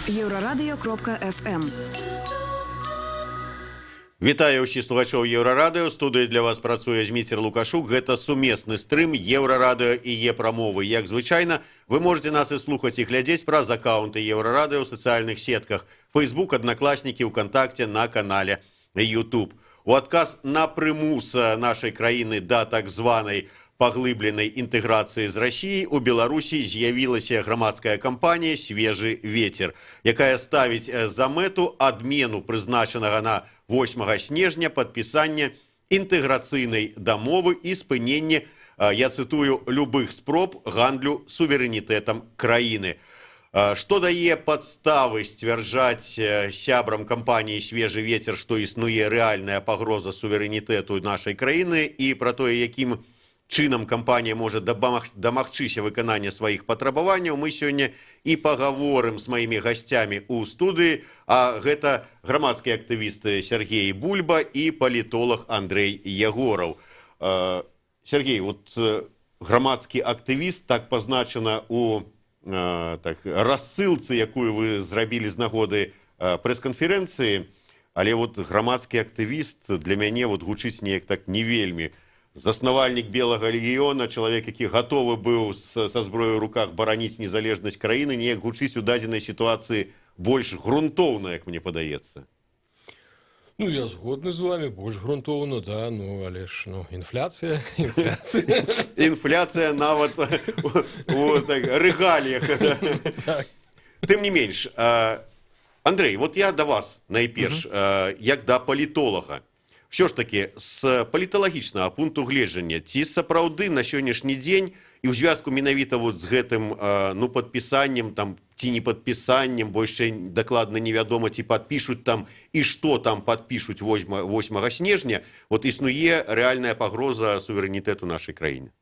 Еўрарадыё.фм. Вітаю ўсіх слухачоў Еўрарадыё. Студыі для вас працуе Зміцер Лукашук. Гэта сумесны стрым Еўрарадыё і Е-прамовы. Як звычайна, вы можете нас і слухаць, і глядзець праз аккаунты Еўрарадыё ў сацыяльных сетках: Facebook, Аднакласнікі, УКантакце, на канале YouTube. У адказ на прымус нашай краіны да так званай паглыбленай інтэграцыі з Расіяй у Беларусі з'явілася грамадская кампанія «Свежы ветер», якая ставіць за мэту адмену прызначанага на 8 снежня падпісання інтэграцыйнай дамовы і спыненне, я цытую, «любых спроб гандлю суверэнітэтам краіны». Што дае падставы сцвярджаць сябрам кампаніі «Свежы ветер», што існуе рэальная пагроза суверэнітэту нашай краіны, і пра тое, якім чынам кампанія можа дамагчыся выканання сваіх патрабаванняў, мы сёння і пагаворым з маімі гасцямі ў студыі, а гэта грамадскі актывіст Сяргей Бульба і палітолаг Андрэй Ягораў. Сяргей, вот грамадскі актывіст так пазначана у так, рассылцы, якую вы зрабілі з нагоды прэс-канферэнцыі, але вот грамадскі актывіст для мяне вот гучыць неяк так не вельмі. Заснавальнік Белага легіёна, чалавек, які гатовы быў са зброяй у руках бараніць незалежнасць краіны, неяк гучыць у дадзенай сітуацыі больш грунтоўна, як мне падаецца. Ну, я згодны з вами, больш грунтоўна, да, ну, але ж, ну, інфляцыя, інфляцыя. Інфляцыя нават у так, рэгаліях. Так. Тым не менш, Андрэй, вот я да вас найперш, як да палітолага. Усё ж такі, з паліталагічнага пункту гледжання, ці сапраўды на сённяшні дзень і ў звязку менавіта вот з гэтым ну, падпісаннем там ці не падпісаннем, бо яшчэ дакладна невядома, ці падпішуць там і што там падпішуць 8 снежня, вот існуе рэальная пагроза суверэнітэту нашай краіны?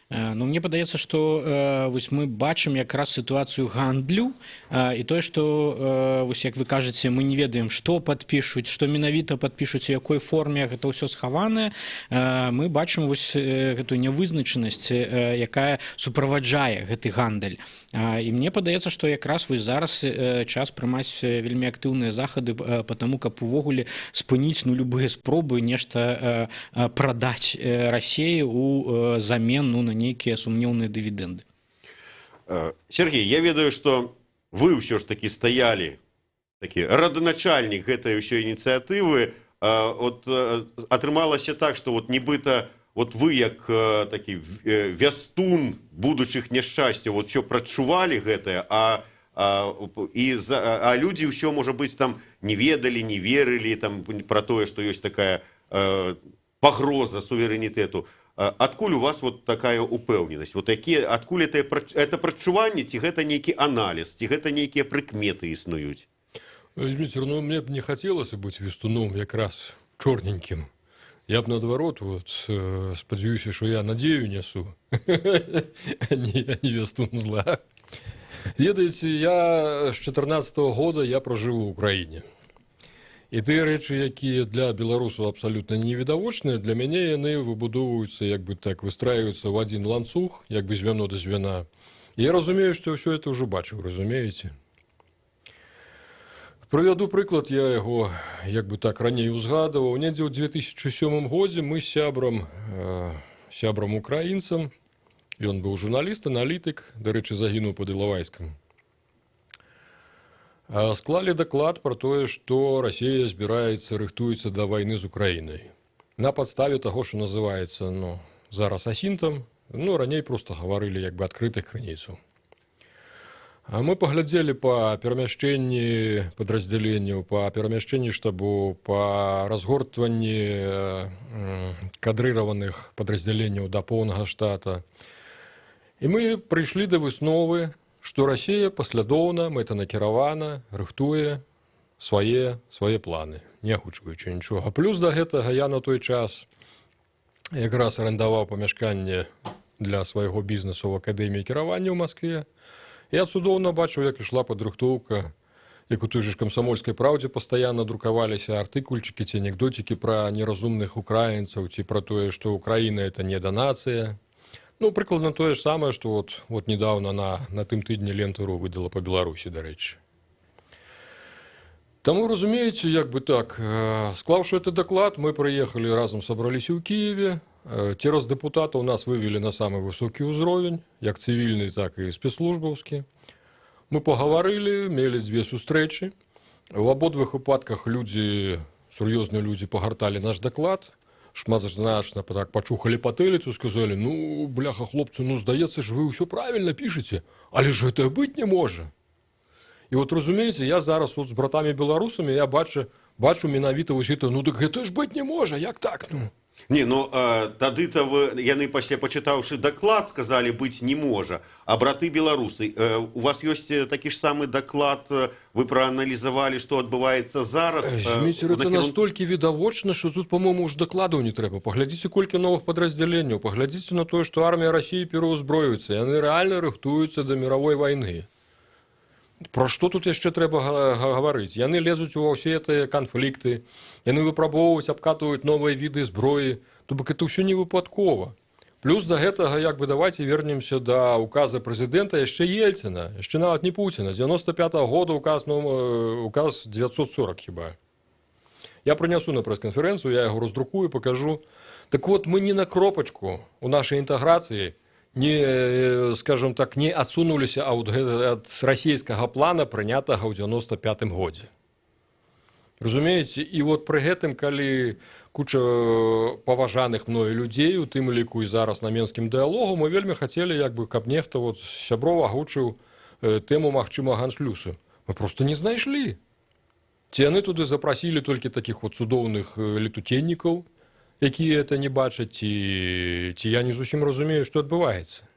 Ну, мне падаецца, што вось мы бачым якраз сітуацыю гандлю і тое, што вось, як вы кажаце, мы не ведаем, што падпішуць, што менавіта падпішуць, у якой форме гэта ўсё схаванае. Мы бачым вось гэтую нявызначанасць, якая суправаджае гэты гандаль. І мне падаецца, што якраз вось зараз час прымаць вельмі актыўныя захады по таму, каб увогуле спыніць, ну, любыя спробы нешта прадаць Расеі у замен, ну, на нейкія сумнеўныя дывідэнды. Сяргей, я ведаю, што вы ўсё ж такі стаялі, такі раданачальнік гэтай ўсёй ініцыятывы. От атрымалася так, што вот нібыта вот вы як такі вястун будучых няшчасцяў вот всё прадчувалі гэтае, а людзі ўсё, можа быць, там не ведалі, не верылі там пра тое, што ёсць такая пагроза суверэнітэту. Адкуль у вас вот такая упэўненасць? Вот якія, адкуль это прадчуванне, ці гэта нейкі аналіз, ці гэта нейкія прыкметы існуюць? Зміцер, ну, мне б не хацелася быць вестуном якраз чорненькім. Я б наадварот, вот, спадзяюся, што я надзею нясу, а не вестун зла. Ведаеце, я з 14 -го года я пражыў у Украіне. І тыя рэчы, якія для беларусаў абсалютна невідавочныя, для мяне яны выбудоўваюцца, як бы так, выстраиваюцца ў адзін ланцуг, як бы звяно да звяна. І я разумею, што ўсё это ўжо бачыў, разумееце? Прывяду прыклад, я яго як бы так раней узгадываў. Недзе ў 2007 годзе мы з сябрам украінцам, ён быў журналіст, аналітык, дарэчы, загінуў пад Ілавайскам, склалі даклад пра тое, што Расія збіраецца, рыхтуецца да вайны з Украінай. На падставе таго, што называецца, ну, зараз асінтам, ну, раней проста гаварылі, як бы адкрытых крыніцаў. А мы паглядзелі па перамяшчэнні падраздзяленняў, па перамяшчэнні штабу, па разгортванні кадрыраваных падраздзяленняў да поўнага штата. І мы прыйшлі да высновы, што Расія паслядоўна, мэтанакіравана рыхтуе свае планы, не агучваючы нічога. Плюс да гэтага я на той час якраз арендаваў памяшканне для свайго бізнесу ў акадэміі кіравання ў Маскве. Я цудоўна бачыў, як ішла падрыхтоўка, як у той же ж «Камсамольскай праўдзе» пастаянна друкаваліся артыкульчыкі ці анекдоцікі пра неразумных украінцаў ці пра тое, што Украіна — это не нацыя. Ну, прыкладна тое ж самае, што вот недавно на тым тыдні Лента.ру выдала па Беларусі, дарэчы. Таму, разумееце, як бы так, склаўшы гэты даклад, мы прыехалі, разам сабраліся ў Кіеве, цераз дэпутатаў нас вывелі на самы высокі ўзровень, як цывільны, так і спецслужбаўскі. Мы пагаварылі, мелі дзве сустрэчы. У абодвых выпадках людзі, сур'ёзныя людзі, пагарталі наш даклад, шматзначна так пачухалі патыліцу, сказалі: «Ну, бляха, хлопцы, ну, здаецца ж, вы ўсё правільна пішаце, але ж гэта быць не можа». І вот, разумееце, я зараз вот з братамі беларусамі я бачу менавіта вось гэта: «Ну дык гэта ж быць не можа, як так, ну?» Не, ну тады-то вы, яны пасля, пачытаўшы даклад, сказалі: «Быць не можа». А браты беларусы, у вас ёсць такі ж самы даклад, вы прааналізавалі, што адбываецца зараз? Зміцер, это настолькі відавочна, што тут, по-моему, уж дакладаў не трэба. Паглядзіце, колькі новых падраздзяленняў, паглядзіце на тое, што армія Расіі пераўзброіцца, яны рэальна рыхтуюцца да мировой вайны. Пра што тут яшчэ трэба гаварыць? Яны лезуць ува ўсе гэтыя канфлікты, яны выпрабоўваюць, абкатваюць новыя віды зброі. То бок это ўсё не выпадкова. Плюс да гэтага, як бы, давайте вернемся да указа прэзідэнта яшчэ Ельцына, яшчэ нават не Пуціна, 95 -го года указ, ну, указ 940 хіба. Я прынясу на прэс-канферэнцыю, я яго раздрукую, покажу. Так вот, мы ні на кропачку у нашай інтэграцыі не, скажем так, не адсунуліся ад расійскага плана, прынятага ў 95 годзе. Разумееце, і вот пры гэтым, калі куча паважаных мною людзей, у тым ліку і зараз на менскім дыалогу, мы вельмі хацелі, як бы, каб нехта вот сяброў агучыў тэму магчымага аншлюсу. Мы просто не знайшлі. Ці яны туды запрасілі толькі такіх вот цудоўных летуценнікаў, якія это не бачаць, ці я не зусім разумею, што адбываецца.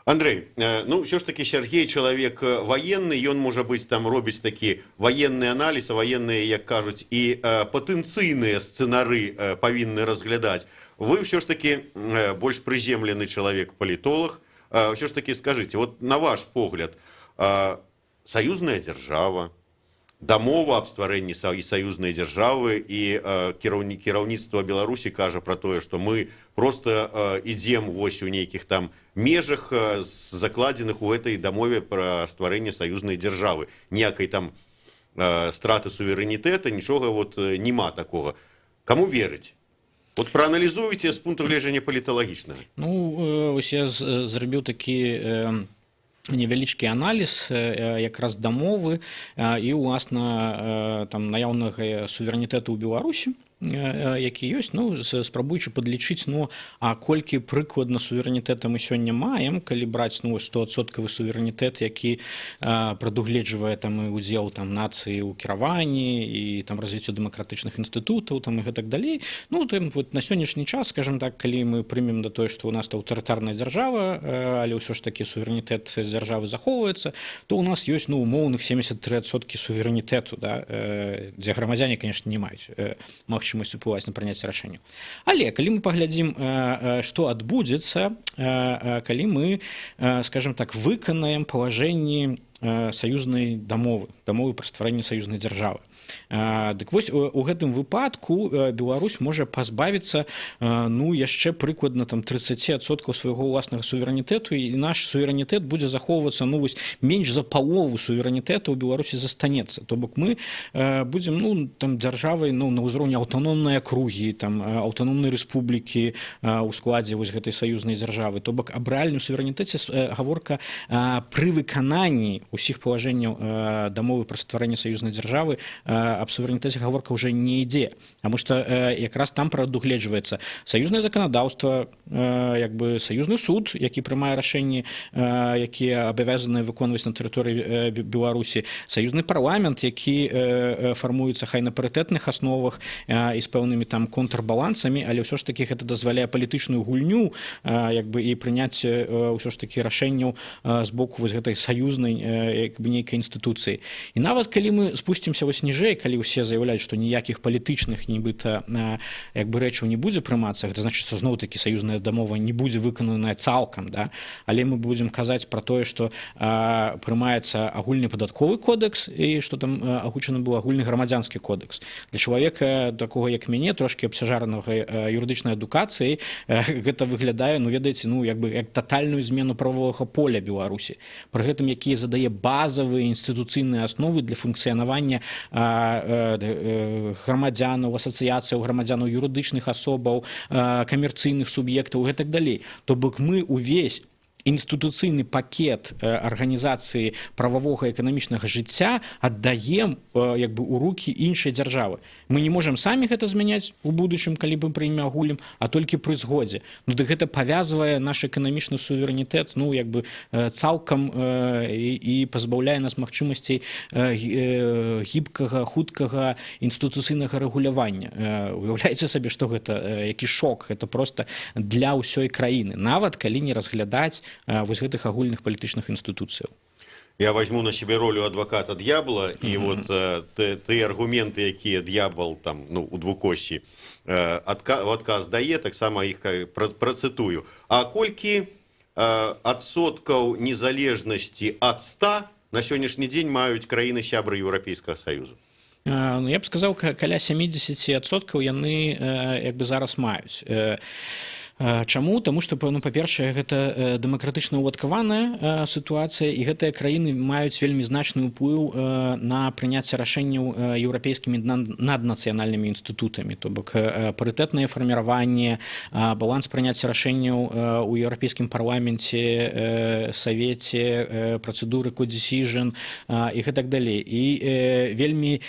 Андрей, ну ўсё ж таки Сергей чалавек ваенны, ён, можа быць, там робіць такі ваенны аналіз, а ваенныя, як кажуць, і патэнцыйныя сцэнары павінны разглядаць. Вы ўсё ж таки больш прыземлены чалавек, палітолаг. Ўсё ж таки скажыце, вот на ваш погляд, саюзная дзяржава, дамова аб стварэнні і саюзнай дзяржавы і кіраўніцтва Беларусі кажа пра тое, што мы просто ідзем вось у нейкіх там межах, закладзеных у гэтай дамове пра стварэнне саюзнай дзяржавы. Ніякай там страты суверэнітэта, нічога вот няма такога. Каму верыць? Вот прааналізуйце з пункту гледжання паліталагічнага. Ну, вось я зрабіў такі невялічкі аналіз якраз дамовы і уласна там наяўнага суверэнітэту ў Беларусі, які ёсць, ну, спрабуючы падлічыць, ну, а колькі прыкладна суверэнітэта мы сёння маем, калі браць, ну, 100-адсоткавы суверэнітэт, які прадугледжвае там і удзел там нацыі ў кіраванні, і там развіццё дэмакратычных інстытутаў там і гэтак далей. Ну, там вот на сённяшні час, скажем так, калі мы прымем да тое, што у нас аўтарытарная дзяржава, але ўсё ж такі суверэнітэт дзяржавы захоўваецца, то у нас ёсць, ну, умоўных 73% суверэнітэту, да, дзе грамадзяне, конечно, не маюць магчымасць уплываць на прыняцце рашэнняў. Але калі мы паглядзім, што адбудзецца, калі мы, скажем так, выканаем палажэнні саюзнай дамовы, дамовы пра стварэнне саюзнай дзяржавы. Дык вось, у гэтым выпадку Беларусь можа пазбавіцца, ну, яшчэ прыкладна там 30% свайго ўласнага суверэнітэту, і наш суверэнітэт будзе захоўвацца, ну, вось менш за палову суверэнітэту ў Беларусі застанецца. То бок мы будзем, ну, там дзяржавай, ну, на ўзроўні аўтаномнай акругі, там аўтаномнай рэспублікі у складзе вось гэтай саюзнай дзяржавы. То бок аб рэальным суверэнітэце гаворка пры выкананні усіх палажэнняў дамовы пра стварэнне саюзнай дзяржавы, аб суверэнітэце гаворка ўжо не ідзе. Таму што якраз там прадугледжваецца саюзнае заканадаўства, як бы саюзны суд, які прымае рашэнні, якія абавязаны выконваць на тэрыторыі Беларусі, саюзны парламент, які фармуецца хай на парытэтных асновах і з пэўнымі там контрбалансамі, але ўсё ж такі гэта дазваляе палітычную гульню, як бы, і прыняцце ўсё ж такі рашэнняў з боку вось гэтай саюзнай як бы нейкай інстытуцыі. І нават калі мы спусцімся вось ніжэй, калі ўсе заяўляюць, што ніякіх палітычных нібыта як бы рэчаў не будзе прымацца, гэта значыць, што зноў-такі саюзная дамова не будзе выкананая цалкам, да? Але мы будзем казаць пра тое, што прымаецца агульны падатковы кодэкс і што там агучаны быў агульны грамадзянскі кодэкс. Для чалавека такога, як мяне, трошкі абцяжаранага юрыдычнай адукацыяй, гэта выглядае, ну, ведаеце, ну, як бы як татальную змену правовага поля Беларусі, пры гэтым якія задае нейкія базавыя інстытуцыйныя асновы для функцыянавання грамадзянаў, асацыяцыяў грамадзянаў, юрыдычных асобаў, камерцыйных суб'ектаў і так далей. То бок мы увесь інстытуцыйны пакет арганізацыі прававога, эканамічнага жыцця аддаем як бы у рукі іншай дзяржавы. Мы не можам самі гэта змяняць у будучым, калі мы прымем агулем, а толькі пры згодзе. Ну дык гэта павязвае наш эканамічны суверэнітэт, ну, як бы цалкам і пазбаўляе нас магчымасцей гібкага, хуткага інстытуцыйнага рэгулявання. Уяўляеце сабе, што гэта, які шок гэта просто для ўсёй краіны, нават калі не разглядаць вось гэтых агульных палітычных інстытуцыяў. Я возьму на себе ролю адвоката дьявола і вот тыя аргументы, якія д'ябал там, ну, у двукоссі адказ дае, таксама іх працытую. А колькі адсоткаў незалежнасці ад 100 на сённяшні дзень маюць краіны сябры Еўрапейскага саюзу? Ну, я б сказаў, каля 70% яны як бы зараз маюць. Чаму? Таму што, ну, па-першае, гэта дэмакратычна ўладкаваная сітуацыя, і гэтыя краіны маюць вельмі значны ўплыў на прыняцце рашэнняў еўрапейскімі наднацыянальнымі інстытутамі, то бок парытэтнае фарміраванне, баланс прыняцця рашэнняў у Еўрапейскім парламенце, савеце, працэдуры codecision і гэтак далей. І вельмі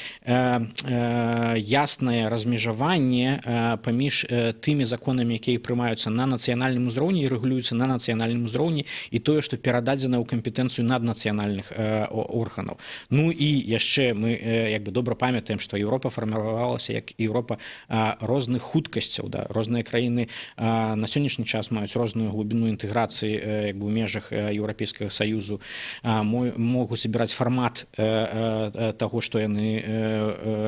яснае размежаванне паміж тымі законамі, якія прымаюцца на нацыянальным узроўні і рэгулююцца на нацыянальным узроўні, і тое, што перададзена ў кампетэнцыю наднацыянальных органаў. Ну і яшчэ мы як бы добра памятаем, што Еўропа фарміравалася як Еўропа розных хуткасцяў, да? Розныя краіны на сённяшні час маюць розную глыбіну інтэграцыі як бы ў межах Еўрапейскага саюзу, могуць абіраць фармат таго, што яны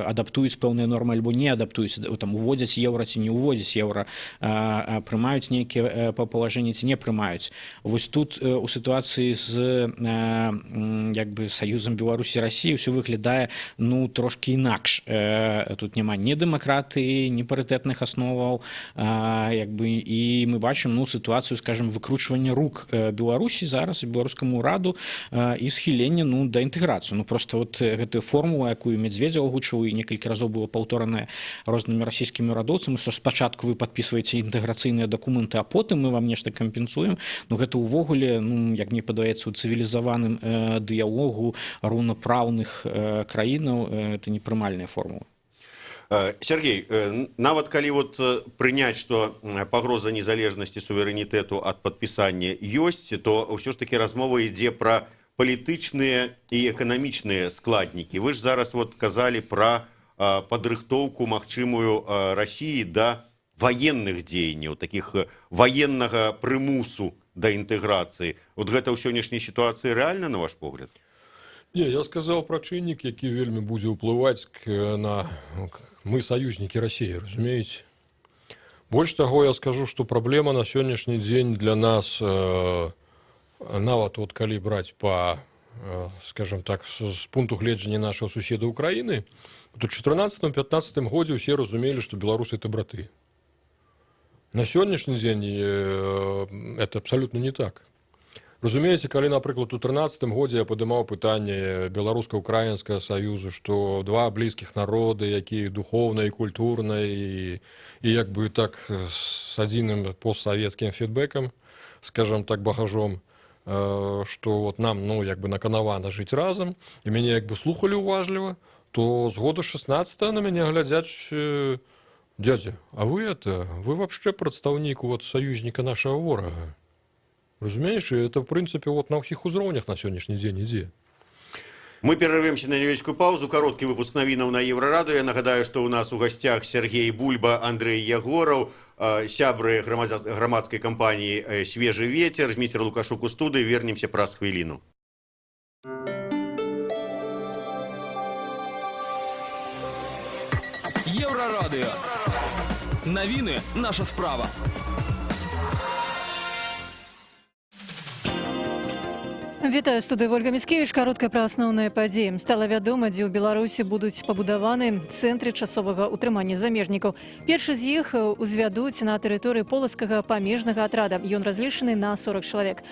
адаптуюць пэўныя нормы альбо не адаптуюць, там, уводзяць еўра ці не ўводзяць еўра, прымаюць нейкія палажэнні ці не прымаюць. Вось тут у сітуацыі з як бы саюзам Беларусі, Расіі ўсё выглядае, ну, трошкі інакш. Тут няма ні дэмакратыі, ні парытэтных асноваў, як бы, і мы бачым, ну, сітуацыю, скажем, выкручвання рук Беларусі зараз і беларускаму ўраду і схілення, ну, да інтэграцыю. Ну, просто вот гэтую формулу, якую Медзведзеў агучваў і некалькі разоў было паўтораная рознымі расійскімі ўрадоўцамі, што спачатку вы падпісваеце інтэграцыйныя дакументы, а потым мы вам нешта кампенсуем, ну, гэта ўвогуле, ну, як мне падаецца, у цывілізаваным дыялогу раўнапраўных краінаў это непрымальная формула. Сергей, нават калі вот прыняць, што пагроза незалежнасці, суверэнітэту ад падпісання ёсць, то ўсё ж такі размова ідзе пра палітычныя і эканамічныя складнікі. Вы ж зараз вот казалі пра падрыхтоўку магчымую Расіі да ваенных дзеянняў, такіх ваеннага прымусу да інтэграцыі. Вот гэта ў сённяшняй сітуацыі рэальна, на ваш погляд? Не, я сказаў пра чыннік, які вельмі будзе ўплываць на... Мы саюзнікі Расіі, разумееце? Больш таго, я скажу, што праблема на сённяшні дзень для нас, нават вот калі браць па, скажем так, з пункту гледжання нашага суседа Украіны, то ў 14-15 годзе ўсе разумелі, што беларусы это браты. На сённяшні дзень это абсалютна не так. Разумееце, калі, напрыклад, у 13 годзе я падымаў пытанне беларуска-украінскага саюзу, што два блізкіх народы, якія духоўна і культурна, і як бы так з адзіным постсавецкім фідбэкам, скажем так, багажом, што вот нам, ну, як бы наканавана жыць разам, і мяне як бы слухалі уважліва, то з года 16 на мяне глядзяць: «Дядя, а вы это, вы вообще прадстаўнік вот саюзніка нашага ворага». Разумееш, і это, в прынцыпе, вот на ўсіх узроўнях на сённяшні дзень ідзе. Мы перарвемся на невялічкую паузу. Кароткі выпуск навінаў на Еўрарадыё. Я нагадаю, што ў нас у гасцях Сергей Бульба, Андрей Ягораў, сябры грамадскай кампаніі «Свежы ветер». Зміцер Лукашук у студыі. Вернемся праз хвіліну. Еўрарадыё. Навіны — наша справа. Вітаю, студыі Вольга Міцкевіч. Каротка пра асноўныя падзеі. Стала вядома, дзе ў Беларусі будуць пабудаваны цэнтры часовага ўтрымання замежнікаў. Першы з іх узвядуць на тэрыторыі Полацкага памежнага атрада. Ён разлічаны на 40 чалавек.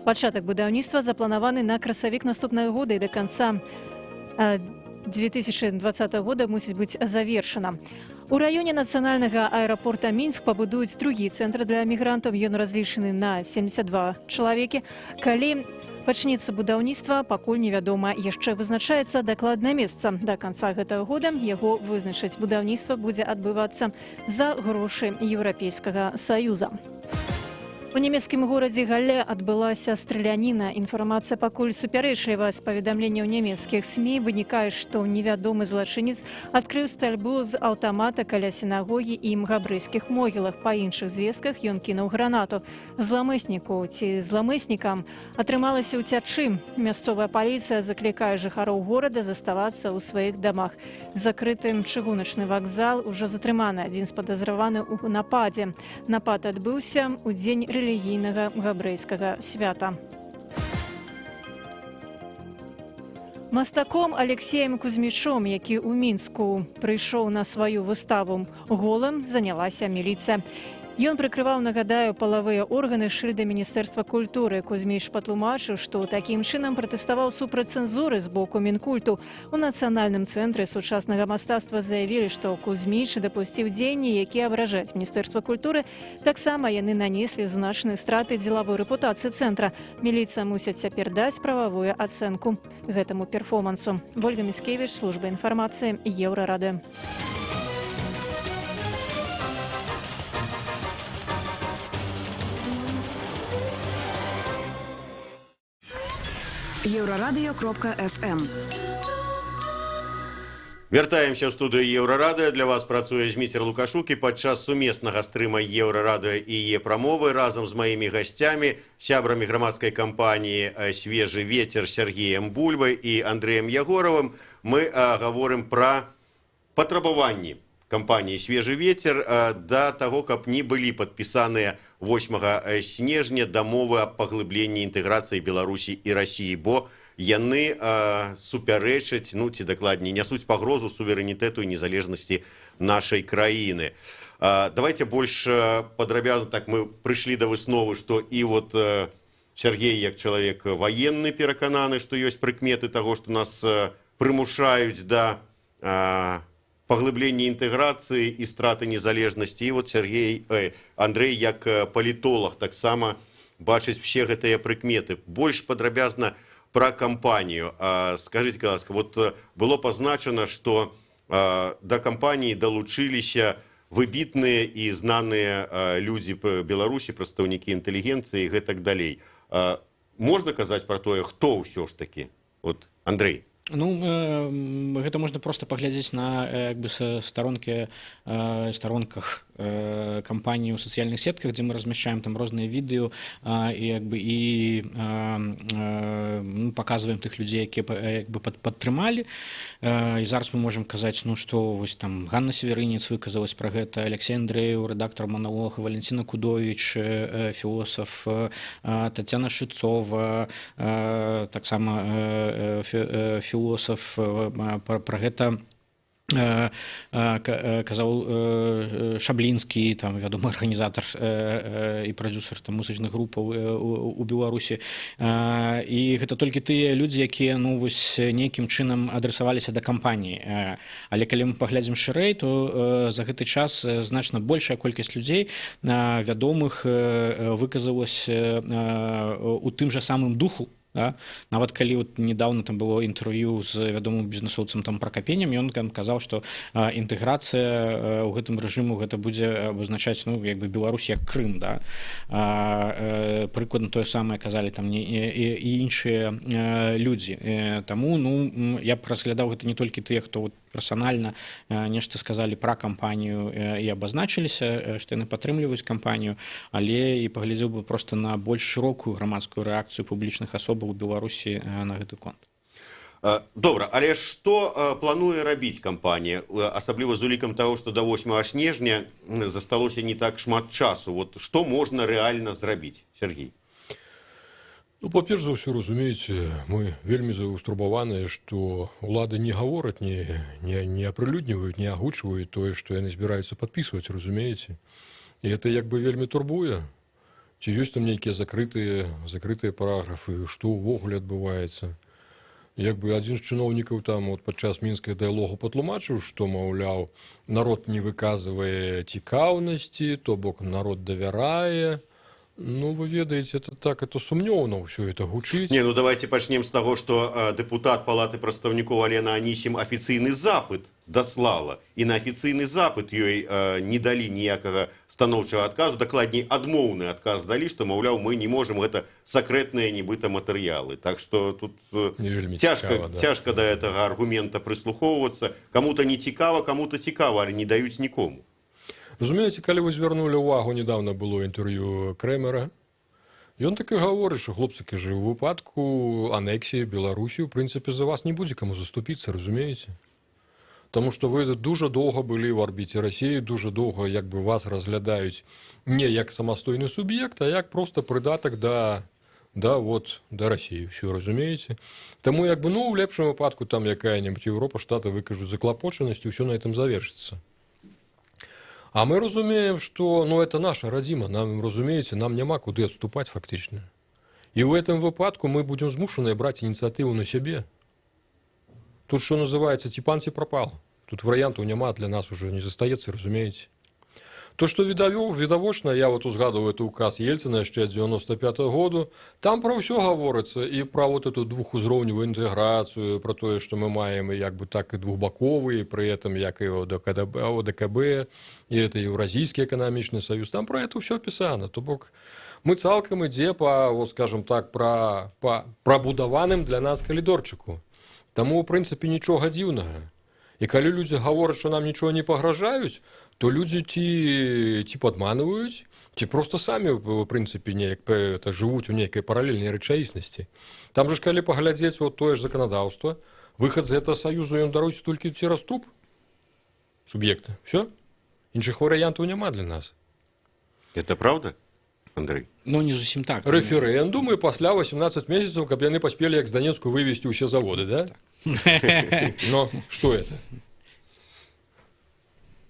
Пачатак будаўніцтва запланаваны на красавік наступнага года і да канца 2020 года мусіць быць завершана. У раёне нацыянальнага аэрапорта Мінск пабудуюць другі цэнтр для мігрантаў. Ён разлічаны на 72 чалавекі. Калі пачнецца будаўніцтва, пакуль невядома. Яшчэ вызначаецца дакладнае месца. Да канца гэтага года яго вызначаць. Будаўніцтва будзе адбывацца за грошы Еўрапейскага Саюза. У нямецкім горадзе Галле адбылася страляніна. Інфармацыя пакуль супярэчлівая. З паведамленняў нямецкіх СМІ вынікае, што невядомы злачынец адкрыў стральбу з аўтамата каля сінагогі і габрэйскіх могілах. Па іншых звестках, ён кінуў гранату. Зламысніку ці зламыснікам атрымалася ўцячы. Мясцовая паліцыя заклікае жыхароў горада заставацца ў сваіх дамах. Закрыты чыгуначны вакзал, ужо затрыманы адзін з падазраваны ў нападзе. Напад адбыўся ў дзень рэлігійнага габрэйскага свята. Мастаком Алексеем Кузьмічом, які ў Мінску прыйшоў на сваю выставу голым, занялася міліцыя. Ён прыкрываў, нагадаю, палавыя органы шыльда Міністэрства культуры. Кузьміч патлумачыў, што такім чынам пратэставаў супраць цэнзуры з боку Мінкульту. У Нацыянальным цэнтры сучаснага мастацтва заявілі, што Кузьміч дапусціў дзеянні, якія абражаюць Міністэрства культуры. Таксама яны нанеслі значныя страты дзелавой рэпутацыі цэнтра. Міліцыя мусіць цяпер даць прававую ацэнку гэтаму перформансу. Вольга Міскевіч, служба інфармацыі Еўрарадыё. Еўрарадыё.фм. Вяртаемся ў студыю Еўрарадыё. Для вас працуе Зміцер Лукашук, і падчас сумеснага стрыма Еўрарадыё і Е-прамовы разам з маімі гасцямі, сябрамі грамадскай кампаніі «Свежы ветер» Сяргеем Бульбай і Андрэем Ягоравым мы гаворым пра патрабаванні кампаніі «Свежы ветер» да таго, каб не былі падпісаныя 8 снежня дамовы аб паглыбленні інтэграцыі Беларусі і Расіі, бо яны супярэчаць, ну ці дакладней, нясуць пагрозу суверэнітэту і незалежнасці нашай краіны. Давайте больш падрабязна. Так, мы прыйшлі да высновы, што і вот Сяргей, як чалавек ваенны, перакананы, што ёсць прыкметы таго, што нас прымушаюць да паглыблення інтэграцыі і страты незалежнасці. І вот Сяргей, Андрэй, як палітолаг, таксама бачыць все гэтыя прыкметы. Больш падрабязна пра кампанію. Скажыце, ласка, вот было пазначана, што да кампаніі далучыліся выбітныя і знаныя людзі Беларусі, прадстаўнікі інтэлігенцыі і гэтак далей. Можна казаць пра тое, хто ўсё ж такі? Вот, Андрэй. Ну, гэта можна проста паглядзець на як бы старонкі старонках кампаніі ў сацыяльных сетках, дзе мы размяшчаем там розныя відэо і як бы і ну, паказваем тых людзей, якія як бы падтрымалі. І зараз мы можам казаць, ну, што вось там Ганна Севярынец выказалась пра гэта, Аляксей Андрэеў, рэдактар «Маналога», Валянціна Кудовіч, філосаф, Таццяна Шыцова, таксама філосаф, пра гэта казаў Шаблінскі, там вядомы арганізатар і прадзюсар там музычных групаў у Беларусі. І гэта толькі тыя людзі, якія, ну, вось нейкім чынам адрасаваліся да кампаніі. Але калі мы паглядзім шырэй, то за гэты час значна большая колькасць людзей вядомых выказалась у тым жа самым духу. Да? Нават калі вот недавно там было інтэрв'ю з вядомым бізнесоўцам там Пракапенем, ён там казаў, што інтэграцыя ў гэтым рэжыму гэта будзе абазначаць, ну, як бы Беларусь як Крым, да? Прыкладна тое самае казалі там не, і іншыя людзі. Таму, ну, я б разглядаў гэта не толькі тыя, хто вот персанальна нешта сказалі пра кампанію і абазначыліся, што яны падтрымліваюць кампанію, але і паглядзеў бы проста на больш шырокую грамадскую рэакцыю публічных асобаў у Беларусі на гэты конт. Добра, але што плануе рабіць кампанія, асабліва з улікам таго, што да 8 снежня засталося не так шмат часу? Вот што можна рэальна зрабіць, Сяргей? Ну, па-перш за ўсё, разумееце, мы вельмі застурбаваныя, што ўлады не гавораць, не апрылюдніваюць, не агучваюць тое, што яны збіраюцца падпісваць, разумееце. І это як бы вельмі турбуе. Ці ёсць там нейкія закрытыя параграфы, што ўвогуле адбываецца. Як бы адзін з чыноўнікаў там вот падчас мінскага дыялогу патлумачыў, што, маўляў, народ не выказвае цікаўнасці, то бок народ давярае. Ну, вы ведаеце, это так, это сумнеўна ўсё это гучыць. Не, ну давайте пачнем з таго, што дэпутат палаты прадстаўнікоў Алена Анісім афіцыйны запыт даслала. І на афіцыйны запыт ёй не далі ніякага станоўчага адказу, дакладней, адмоўны адказ далі, што, маўляў, мы не можам, гэта сакрэтныя нібыта матэрыялы. Так што тут Не вельмі цяжка, цікава, да. цяжка да гэтага аргумента прыслухоўвацца. Каму-то не цікава, каму-то цікава, але не даюць нікому. Разумееце, калі вы звярнулі ўвагу, недавно было інтэрв'ю Крэмера. Ён так і гаворыць, што, хлопцы, кажа, у выпадку анексіі Беларусі, у прынцыпе, за вас не будзе каму заступіцца, разумееце? Таму што вы дужа доўга былі ў арбіце Расіі, дужа доўга як бы вас разглядаюць не як самастойны суб'ект, а як проста прыдатак да, вот, да Расіі, ўсё, разумееце? Таму як бы, ну, у лепшым выпадку там якая-небудзь Еўропа, Штаты выкажуць заклапочанасць, і ўсё на этом завершыцца. А мы разумеем, что, ну, это наша радзіма, нам, разумееце, нам няма куды адступаць фактычна. І ў этом выпадку мы будзем змушаныя браць ініцыятыву на сябе. Тут, что называется, ці пан, ці пропал. Тут варыянтаў няма, для нас уже не застаецца, разумееце. То, што відавочна, я вот узгадываю это указ Ельцына яшчэ 95 -го году, там пра ўсё гаворыцца, і пра вот эту двухузроўневую інтэграцыю, пра тое, што мы маем як бы так і двухбаковы, пры этом як і ОДКБ, ОДКБ, і это Еўразійскі эканамічны саюз, там пра это ўсё опісана. То бок мы цалкам ідзе па, вот, скажем так, па прабудаваным для нас калідорчыку. Таму, у прынцыпе, нічога дзіўнага. І калі людзі гавораць, што нам нічога не пагражаюць, то людзі ці падманваюць, ці просто самі, в прынцыпе, неяк это, жывуць у нейкай паралельнай рэчаіснасці. Там же ж, калі паглядзець вот тое ж заканадаўства, выхад з гэтага саюзу ён даруецца толькі цераз труп суб'екта. Всё? Іншых варыянтаў няма для нас. Это правда, Андрей? Ну, не зусім так. Рэферэндум і пасля 18 месяцаў, каб яны паспелі, як з Данецку, вывесці ўсе заводы, да? Но что это?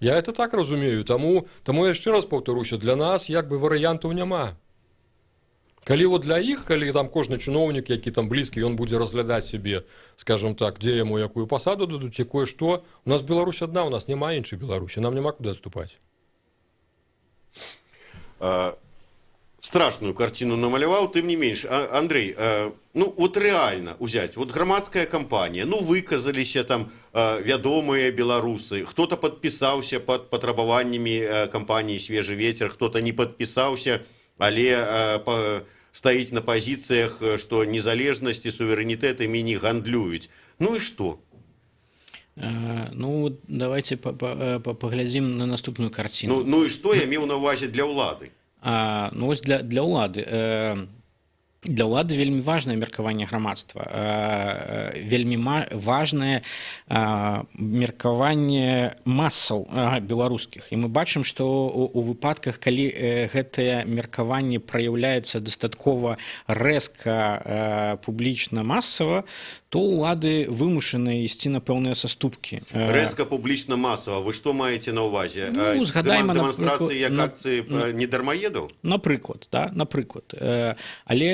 Я это так разумею, таму я яшчэ раз паўтаруся, для нас як бы варыянтаў няма. Калі вот для іх, калі там кожны чыноўнік, які там блізкі, ён будзе разглядаць сябе, скажем так, дзе яму якую пасаду дадуць, якое што, у нас Беларусь адна, у нас няма іншай Беларусі, нам няма куды адступаць. Страшную картину намаляваў, тым не менш, Андрей, ну вот реально узять, вот грамадская кампанія, ну, выказаліся там вядомыя беларусы, кто-то подпісаўся под патрабаваннямі кампаніі «Свежы ветер», кто-то не подпісаўся, але стаіць на пазіцыях, што незалежнасць і суверэнітэт імі не гандлююць. Ну і што? Ну, давайте паглядзім на наступную карціну. Ну і што, я меў на ўвазе для ўлады. Ну, вось для ўлады. Для ўлады вельмі важнае меркаванне грамадства, вельмі важнае меркаванне масаў беларускіх. І мы бачым, што у выпадках, калі гэтае меркаванне праяўляецца дастаткова рэзка, публічна, масава, то ўлады вымушаны ісці на пэўныя саступкі. Рэзка, публічна, масава, вы што маеце на ўвазе? Ну, згадайма, дэманстрацыі, як напрыклад, акцыі недармаедаў? Напрыклад, да, напрыклад. Але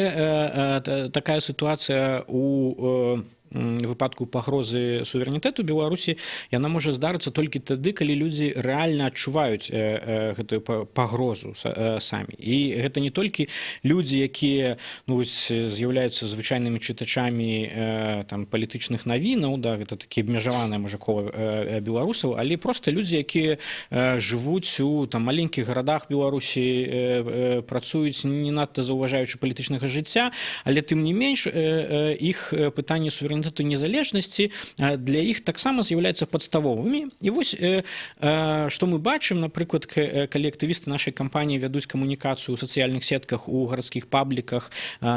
такая сітуацыя у выпадку пагрозы суверэнітэту Беларусі, яна можа здарыцца толькі тады, калі людзі рэальна адчуваюць гэтую пагрозу самі. І гэта не толькі людзі, якія, ну, вось, з'яўляюцца звычайнымі чытачамі там палітычных навінаў, да, гэта такі абмежаванае можа кола беларусаў, але проста людзі, якія жывуць у там маленькіх гарадах Беларусі, працуюць, не надта заўважаючы палітычнага жыцця, але тым не менш іх пытанне суверэнітэту суверэнітэту, незалежнасці для іх таксама з'яўляюцца падставовымі. І вось што мы бачым, напрыклад, калі актывісты нашай кампаніі вядуць камунікацыю ў сацыяльных сетках, у гарадскіх пабліках,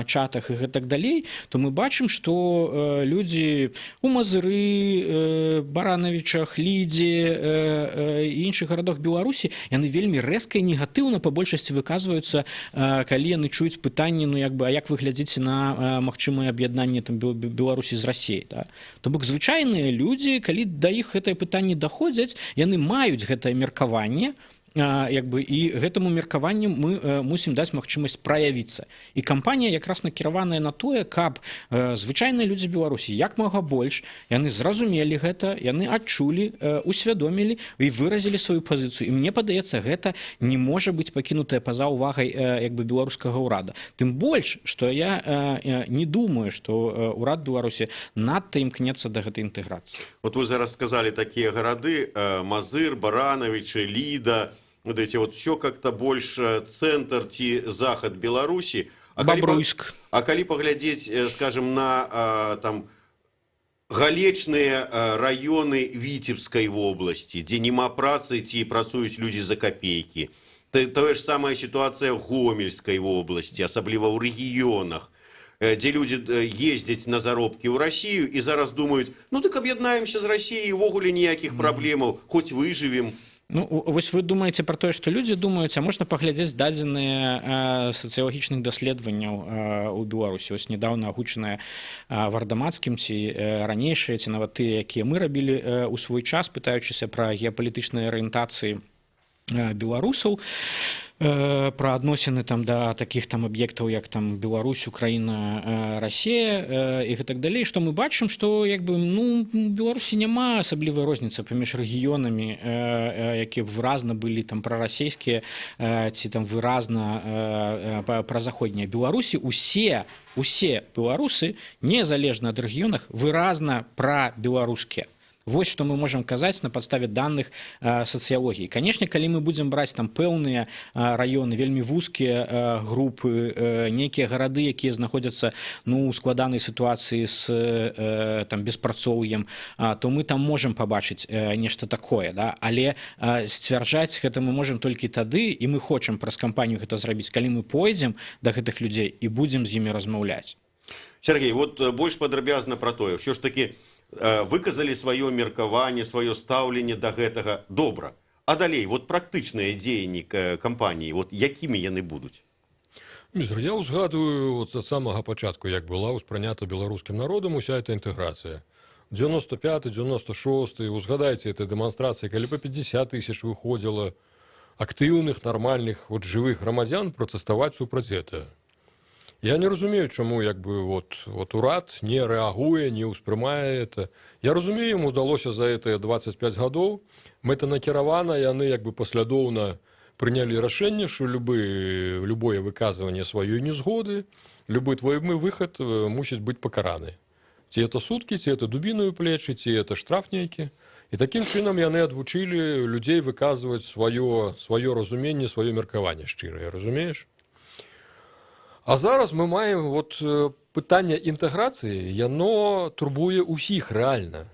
чатах і гэтак далей, то мы бачым, што людзі у Мазыры, Баранавічах, Лідзе і іншых гарадах Беларусі, яны вельмі рэзка і негатыўна па большасці выказваюцца, калі яны чуюць пытанне: ну, як бы, а як вы глядзіце на магчымае аб'яднанне там Беларусі з Расіяй, да? То бок звычайныя людзі, калі да іх гэтае пытанне даходзяць, яны маюць гэтае меркаванне, як бы, і гэтаму меркаванню мы мусім даць магчымасць праявіцца. І кампанія якраз накіраваная на тое, каб звычайныя людзі Беларусі, як мага больш, яны зразумелі гэта, яны адчулі, усвядомілі і выразілі сваю пазіцыю. І мне падаецца, гэта не можа быць пакінутая па-за ўвагай як бы беларускага ўрада, тым больш што я не думаю, што ўрад Беларусі надта імкнецца да гэтай інтэграцыі. Вот вы зараз сказалі такія гарады: Мазыр, Баранавічы, Ліда. Ведаеце, вот все как-то больше цэнтр ці захад Беларусі. А калі, Бабруйск. А калі паглядзець, скажем, на там галечныя раёны Віцебскай вобласці, дзе няма працы ці працуюць людзі за капейкі, тое ж самая сітуацыя Гомельскай вобласці, асабліва ў рэгіёнах, дзе людзі ездзяць на заробкі ў Расію і зараз думаюць: ну так аб'яднаемся з Расіяй, увогуле ніякіх праблемаў, хоць выжывем. Ну, вось вы думаеце пра тое, што людзі думаюць, а можна паглядзець дадзеныя сацыялагічных даследаванняў у Беларусі. Вось недавно агучаныя Вардамацкім ці ранейшыя, ці нават тыя, якія мы рабілі ў свой час, пытаючыся пра геапалітычныя арыентацыі беларусаў, пра адносіны там да такіх там аб'ектаў, як там Беларусь, Украіна, Расія і гэтак далей. Што мы бачым? Што як бы, ну, Беларусі няма асаблівай розніцы паміж рэгіёнамі, якія б выразна былі там прарасійскія ці там выразна празаходнія Беларусі. Усе беларусы, незалежна ад рэгіёнах, выразна пра беларускія. Вось што мы можам казаць на падставе данных сацыялогіі. Канешне, калі мы будзем браць там пэўныя раёны, вельмі вузкія групы, нейкія гарады, якія знаходзяцца, ну, у складанай сітуацыі з там беспрацоўем, то мы там можам пабачыць нешта такое, да? Але сцвярджаць гэта мы можам толькі тады, і мы хочам праз кампанію гэта зрабіць, калі мы пойдзем да гэтых людзей і будзем з імі размаўляць. Сяргей, вот больш падрабязна пра тое, ўсё ж таки выказалі сваё меркаванне, сваё стаўленне да гэтага, добра. А далей вот практычныя дзеянні кампаніі, вот якімі яны будуць? Мізр, я ўзгадую вот ад самага пачатку, як была ўспрынята беларускім народам уся эта інтэграцыя. 95, 96, узгадайце этой дэманстрацыі, калі па 50 тысяч выходзіла актыўных, нармальных, вот жывых грамадзян пратэставаць супраць этого. Я не разумею, чаму як бы вот урад не рэагуе, не ўспрымае это. Я разумею, ему удалося за гэтыя 25 гадоў мэтанакіравана, яны як бы паслядоўна прынялі рашэнне, што любое выказванне сваёй незгоды, любы твой мы выхад мусіць быць пакараны. Ці это суткі, ці это дубіную плечы, ці это штраф нейкі. І такім чынам яны адвучылі людзей выказваць сваё разуменне, сваё меркаванне шчырае, разумееш? А зараз мы маем вот пытанне інтэграцыі, яно турбуе ўсіх рэальна.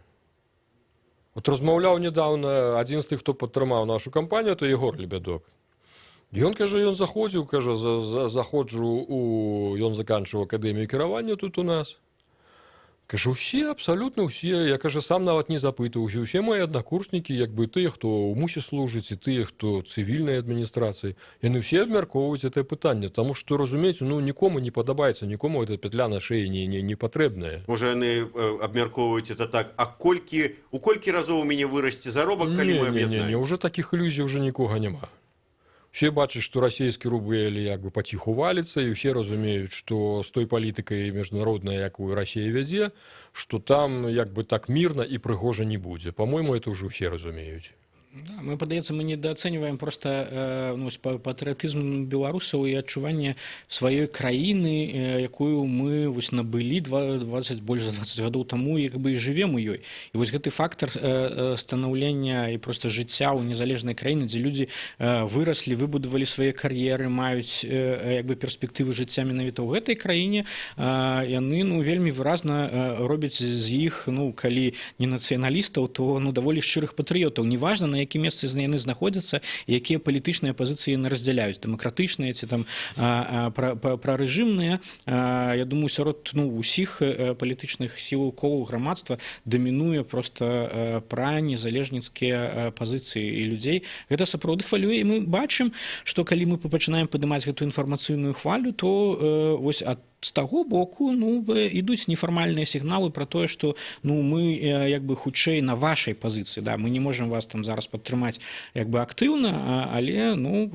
Вот размаўляў недавно адзін з тых, хто падтрымаў нашу кампанію, то Егор Лебядок. Ён кажа, ён заходзіў, кажа, заходжу у, ён заканчваў акадэмію кіравання тут у нас. Кажа, усе, абсалютна ўсе, я, кажа, сам нават не запытваўся, усе мои аднакурснікі, як бы тыя, хто ў мусе служыць, і тыя, хто цывільнай адміністрацыі, яны ўсе абмяркоўваюць это пытанне, таму што, разумееце, ну, нікому не падабаецца, нікому эта петля на шее не патрэбная. Можа, яны абмяркоўваюць это так: а колькі, у колькі разоў у мяне вырасце заробак, калі мы Не, не, не, аб'яднаем? Уже такіх ілюзій уже нікога няма. Усе бачаць, што расійскі рубель як бы паціху валіцца, і ўсе разумеюць, што з той палітыкай міжнароднай, якую Расія вядзе, што там як бы так мірна і прыгожа не будзе. По-мойму, это ўжо ўсе разумеюць. Да, мы, падаецца, мы недаацэньваем просто ну, вось патрыятызм беларусаў і адчуванне сваёй краіны, якую мы вось набылі 20, больш за 20 гадоў таму, як бы і жывем у ёй. І вось гэты фактар станаўлення і просто жыцця ў незалежнай краіны, дзе людзі выраслі, выбудавалі свае кар'еры, маюць як бы перспектывы жыцця менавіта ў гэтай краіне, яны, ну, вельмі выразна робяць з іх, ну, калі не нацыяналістаў, то, ну, даволі шчырых патрыётаў, неважна, на якім месцы яны знаходзяцца, якія палітычныя пазіцыі яны раздзяляюць, дэмакратычныя ці там прарэжымныя. Я думаю, сярод, ну, усіх палітычных сіл, колаў грамадства дамінуе просто пра незалежніцкія пазіцыі, і людзей гэта сапраўды хвалюе. І мы бачым, што калі мы пачынаем падымаць гэту інфармацыйную хвалю, то вось ад з таго боку, ну, ідуць нефармальныя сігналы про тое, что, ну, мы як бы хутчэй на вашай пазіцыі. Да, мы не можем вас там зараз падтрымаць як бы актыўна, але, ну,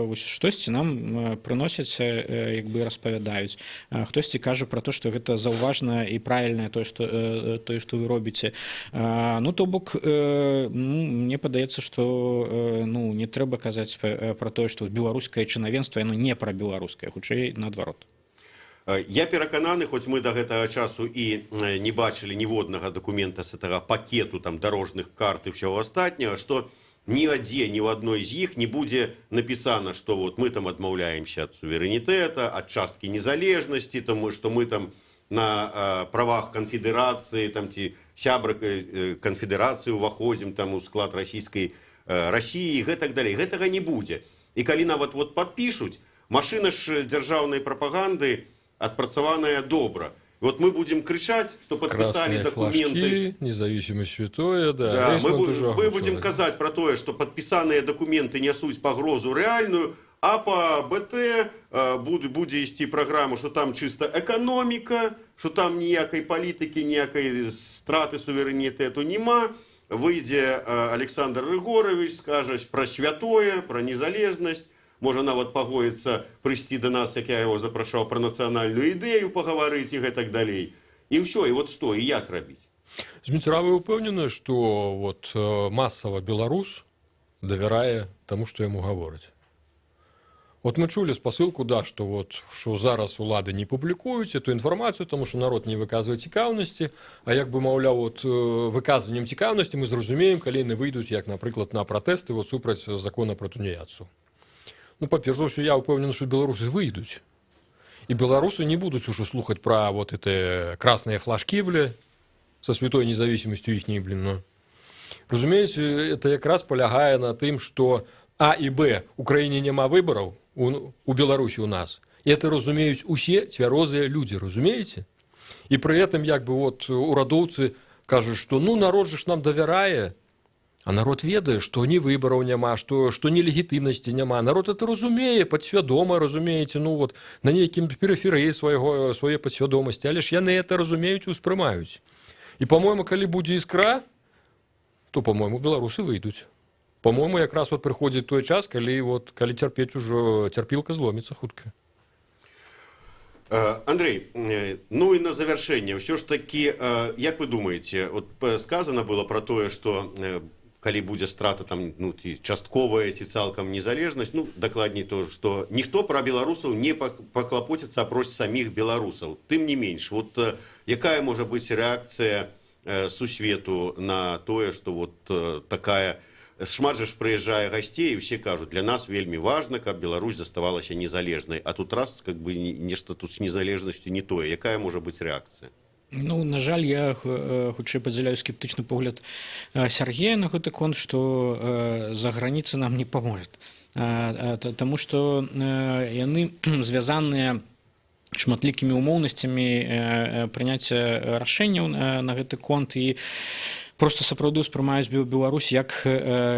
вось штосьці нам прыносяць, як бы распавядаюць, хтосьці кажа про то, что гэта заўважна і правільнае тое, что вы робіце. Ну, то бок, ну, мне падаецца, что, ну, не трэба казаць про тое, что беларускае чынавенства, яно не пра беларускае, хутчэй наадварот. Я перакананы, хоць мы до гэтага часу і не бачылі ніводнага дакумента з этого пакету там дорожных карт і всего астатняга, что нівадзе, ні ў адной з іх не будзе напісана, что вот мы там адмаўляемся ад суверэнітэта, ад часткі незалежнасці, тому что мы там на правах канфедэрацыі там ці сябра канфедэрацыі уваходзім там у склад расійскай России і гэтак далей. Гэтага не будзе. І калі нават вот падпішуць, машына ж дзяржаўнай прапаганды адпрацаваная добра. Вот мы будем крычаць, что подписали Красные документы. Флажки, независимость святое, да. Да, мы, Эйсмонт уже мы будем озвучил. Казаць про тое, что подпісаныя документы нясуць пагрозу рэальную, а по БТ будзе ісці праграму, что там чыста эканоміка, что там ніякай палітыкі, ніякай страты суверэнітэту няма. Выйдзе Александр Рыгоравіч, скажа пра святое, пра незалежнасць, можа нават пагоіцца прыйсці да нас, як я его запрашаў, пра нацыянальную ідэю пагаварыць і гэтак далей. І ўсё, і вот што, і як рабіць? Зміцер, а вы ўпэўнены, што вот масава беларус давярае таму, што яму гавораць? Вот мы чулі спасылку, да, што вот што зараз улады не публікуюць эту інфармацыю, таму што народ не выказвае цікаўнасці, а як бы, маўляў, вот выказваннем цікаўнасці мы зразумеем, калі яны выйдуць, як, напрыклад, на пратэсты вот супраць закона пра тунеядцу. Ну, па-перш за ўсё, я ўпэўнены, што беларусы выйдуць. І беларусы не будуць ужо слухаць пра вот это красные флажки, бля, со святой независимостью ихней, блин, ну. Разумееце, это якраз палягае на тым, што А і Б, у краіне няма выбараў, у Беларусі у нас. І это разумеюць усе цвярозыя людзі, разумееце? І пры этом як бы вот урадоўцы кажуць, што, ну, народ же ж нам давярае, а народ ведае, што ні выбараў няма, што ні легітымнасці няма. Народ это разумее, падсвядома, разумееце, ну вот на нейкім перыферыі свае падсвядомасці, але ж яны это разумеюць і ўспрымаюць. І, по-моему, калі будзе іскра, то, по-моему, беларусы выйдуць. По-моему, якраз вот прыходзіць той час, калі вот калі цярпець ужо, цярпілка зломіцца хутка. Андрей, ну і на завяршэнне ўсё ж такі, як вы думаеце, вот сказано было про тое, что калі будзе страта там, ну, ці частковая, ці цалкам незалежнасць, ну, дакладней то, что ніхто пра беларусаў не паклапоціцца апроч саміх беларусаў. Тым не менш, вот якая можа быць рэакцыя сусвету на тое, что вот такая, шмат жа ж прыязджае гасцей, і ўсе кажуць: для нас вельмі важна, каб Беларусь заставалася незалежнай, а тут раз, как бы нешта тут з незалежнасцю не тое. Якая можа быць рэакцыя? Ну, на жаль, я хутчэй падзяляю скептычны погляд Сергея на гэты конт, што за граніца нам не поможет. Таму што яны звязаныя шматлікімі умоўнасцямі прыняцця рашэнняў на гэты конт і просто сапраўды ўспрымаюць Беларусь як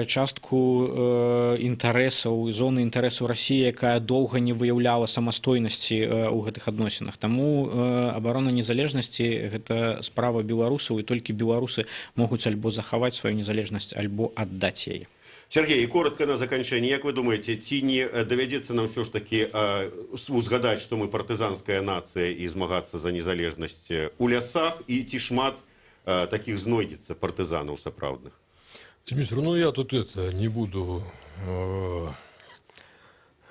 частку інтарэсаў, зоны інтарэсаў Расіі, якая доўга не выяўляла самастойнасці ў гэтых адносінах. Таму абарона незалежнасці — гэта справа беларусаў, і толькі беларусы могуць альбо захаваць сваю незалежнасць, альбо аддаць яе. Сергей, і коротко на заканчэнне, як вы думаеце, ці не давядзецца нам ўсё ж такі узгадаць, што мы партызанская нацыя, і змагацца за незалежнасць у лясах, і ці шмат такіх знойдзецца партызанаў сапраўдных? Зміцер, ну я тут это не буду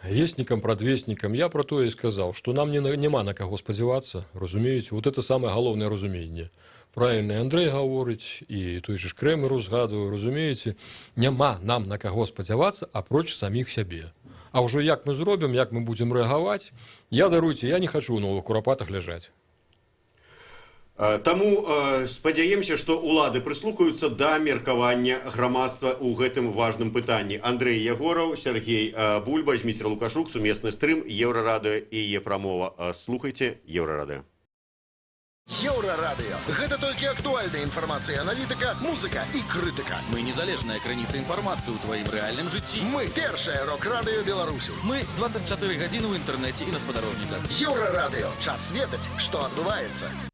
вестником, прадвестнікам. Я про тое і сказаў, што нам няма на каго спадзявацца, разумееце, вот это самае галоўнае разуменне. Правильно і Андрей гаворыць, і той же ж Крэмер узгадваю, разумееце, няма нам на каго спадзявацца, апроч саміх сябе. А ўжо як мы зробім, як мы будзем рэагаваць, я, даруйце, я не хачу ў Новых Курапатах ляжаць. Таму спадзяемся, што ўлады прыслухаюцца да меркавання грамадства ў гэтым важным пытанні. Андрэй Ягораў, Сяргей Бульба, Зміцер Лукашук, сумесны стрым Еўрарадыё і Е-прамова. Слухайце Еўрарадыё. Еўрарадыё. Гэта толькі актуальная інфармацыя, аналітыка, музыка і крытыка. Мы незалежная крыніца інфармацыі ў тваім рэальным жыцці. Мы першае рок-радыё Беларусі. Мы 24 гадзіны ў інтэрнэце і на спадарожніках. Еўрарадыё. Час ведаць, што адбываецца.